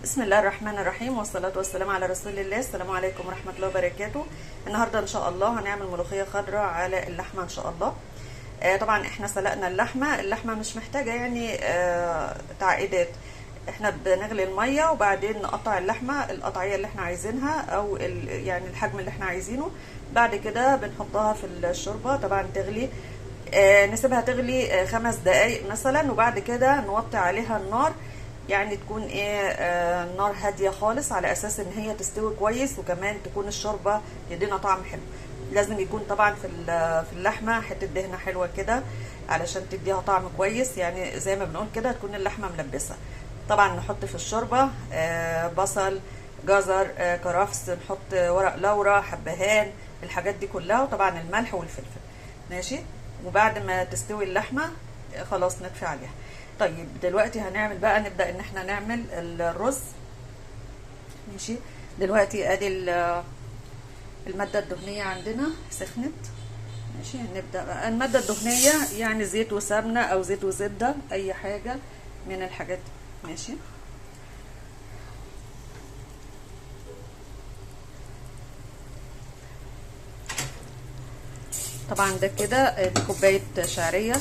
بسم الله الرحمن الرحيم، والصلاة والسلام على رسول الله. السلام عليكم ورحمة الله وبركاته. النهاردة ان شاء الله هنعمل ملوخية خضراء على اللحمة ان شاء الله. طبعا احنا سلقنا اللحمة، اللحمة مش محتاجة يعني تعقيدات. احنا بنغلي المية وبعدين نقطع اللحمة القطعية اللي احنا عايزينها او يعني الحجم اللي احنا عايزينه. بعد كده بنحطها في الشوربة، طبعا تغلي، نسيبها تغلي 5 دقايق مثلا، وبعد كده نوطي عليها النار، يعني تكون ايه النار هادية خالص على اساس ان هي تستوي كويس، وكمان تكون الشوربة يدينا طعم حلو. لازم يكون طبعا في اللحمة حتة دهنه حلوة كده علشان تديها طعم كويس، يعني زي ما بنقول كده تكون اللحمة ملبسه. طبعا نحط في الشوربة بصل، جزر، كرفس، نحط ورق لورا، حبهان، الحاجات دي كلها، وطبعا الملح والفلفل. ماشي. وبعد ما تستوي اللحمة خلاص نطفي عليها. طيب دلوقتي هنعمل بقى، نبدأ ان احنا نعمل الرز. ماشي. دلوقتي ادي المادة الدهنية عندنا سخنت. ماشي. هنبدأ بقى المادة الدهنية، يعني زيت وسمنة او زيت وزبدة، اي حاجة من الحاجات دي. ماشي. طبعا ده كده دي كوباية شعرية.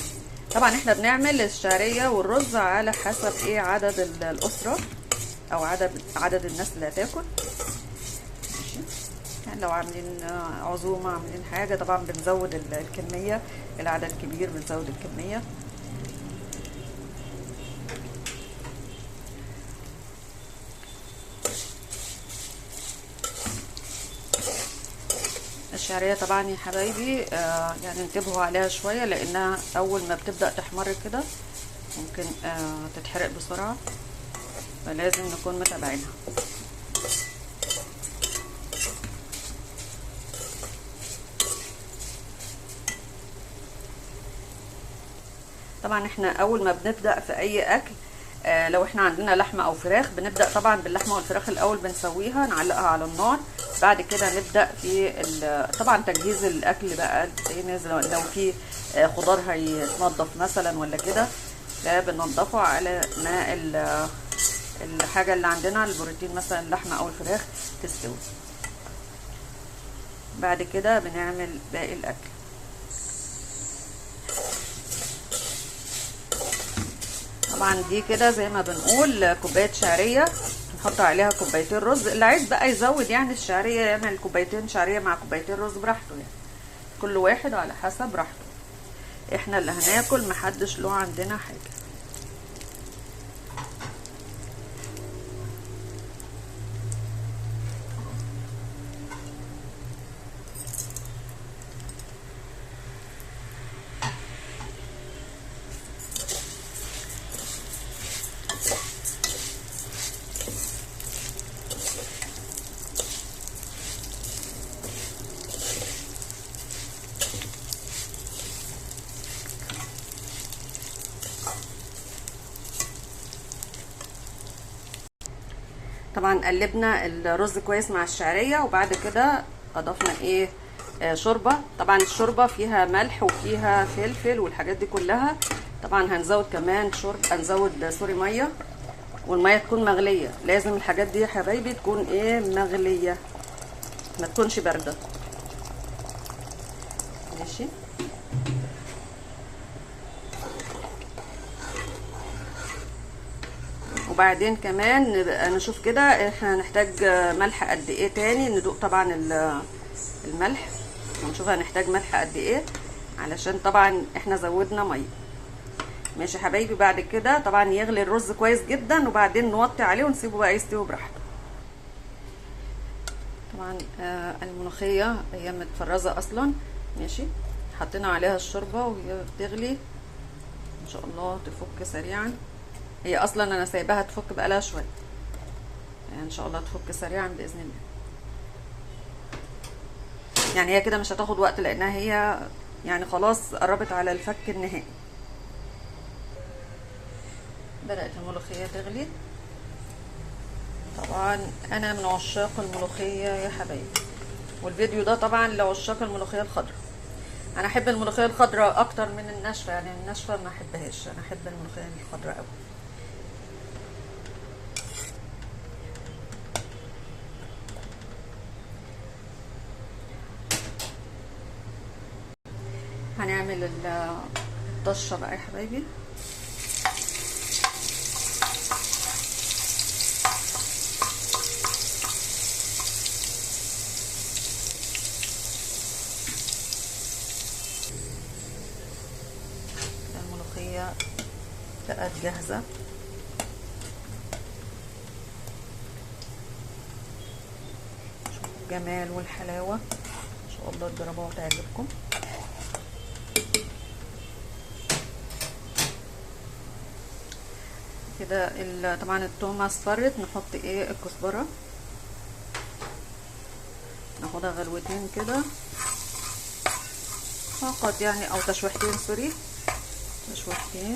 طبعا احنا بنعمل الشعرية والرز على حسب ايه عدد الاسرة او عدد الناس اللي هتاكل. ماشي. يعني لو عاملين عزومة، عاملين حاجة، طبعا بنزود الكمية، العدد كبير بنزود الكمية. الشعرية طبعا يا حبايبي يعني انتبهوا عليها شوية، لانها اول ما بتبدا تحمر كده ممكن تتحرق بسرعة، فلازم نكون متابعينها. طبعا احنا اول ما بنبدا في اي اكل، لو احنا عندنا لحمه او فراخ، بنبدا طبعا باللحمه والفراخ الاول، بنسويها نعلقها على النار. بعد كده نبدا في طبعا تجهيز الاكل بقى، لو في خضار هيتنضف مثلا ولا كده، فبننضفه على ما الحاجة اللي عندنا، البروتين مثلا اللحمة او الفراخ تستوي. بعد كده بنعمل باقي الاكل. طبعا دي كده زي ما بنقول كوباية شعرية، نحط عليها كوبايتين رز. اللي عايز بقى يزود يعني الشعرية، يعمل كوبايتين شعرية مع كوبايتين رز براحته، يعني كل واحد على حسب راحته. احنا اللي هناكل، محدش له عندنا حاجة. طبعا قلبنا الرز كويس مع الشعرية، وبعد كده اضفنا ايه شوربة. طبعا الشوربة فيها ملح وفيها فلفل والحاجات دي كلها. طبعا هنزود كمان شوربة، هنزود سوري مية، والمية تكون مغليه. لازم الحاجات دي يا حبايبي تكون ايه مغليه، ما تكونش باردة. ماشي. وبعدين كمان نشوف كده احنا هنحتاج ملح قد ايه تاني، ندوق طبعا الملح ونشوف هنحتاج ملح قد ايه، علشان طبعا احنا زودنا مية. ماشي حبايبي. بعد كده طبعا يغلي الرز كويس جدا، وبعدين نوطي عليه ونسيبه بقى يستوي براحته. طبعا الملوخية هي متفرزه اصلا. ماشي. حطينا عليها الشوربة وهي بتغلي، ان شاء الله تفك سريعا. هي اصلا انا سايباها تفك بقالها شوية، يعني ان شاء الله تفك سريعا باذن الله. يعني هي كده مش هتاخد وقت، لانها هي يعني خلاص قربت على الفك النهائي. بدأت الملوخية تغلي. طبعا انا من عشاق الملوخية يا حبايبي، والفيديو ده طبعا لعشاق الملوخية الخضراء. انا احب الملوخية الخضراء اكتر من الناشفه، يعني الناشفه ما احبهاش، انا احب الملوخية الخضراء قوي. هنعمل الطشه بقى يا حبايبي. الملوخية بقت جاهزة. شوفوا الجمال والحلاوة، ان شاء الله تجربوها وتعجبكم. كده طبعا التومة اصفرت، نحط ايه الكزبرة، ناخدها غلوتين كده فقط يعني، او تشويحتين، سوري تشويحتين.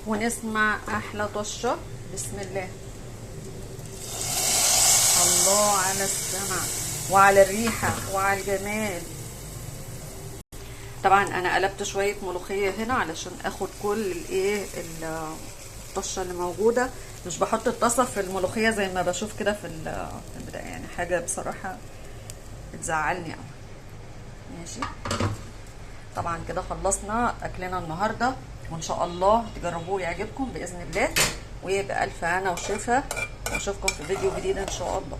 ونسمع احلى طشه. بسم الله. الله على السمع وعلى الريحة وعلى الجمال. طبعا انا قلبت شوية ملوخية هنا علشان اخد كل الايه الطشه اللي موجودة. مش بحط الطاسه في الملوخية زي ما بشوف كده في البداية، يعني حاجة بصراحة بتزعلني قوي. ماشي، طبعا كده خلصنا اكلنا النهارده، وان شاء الله تجربوه يعجبكم باذن الله، ويبقى الف هنا وشفا، واشوفكم في فيديو جديد ان شاء الله.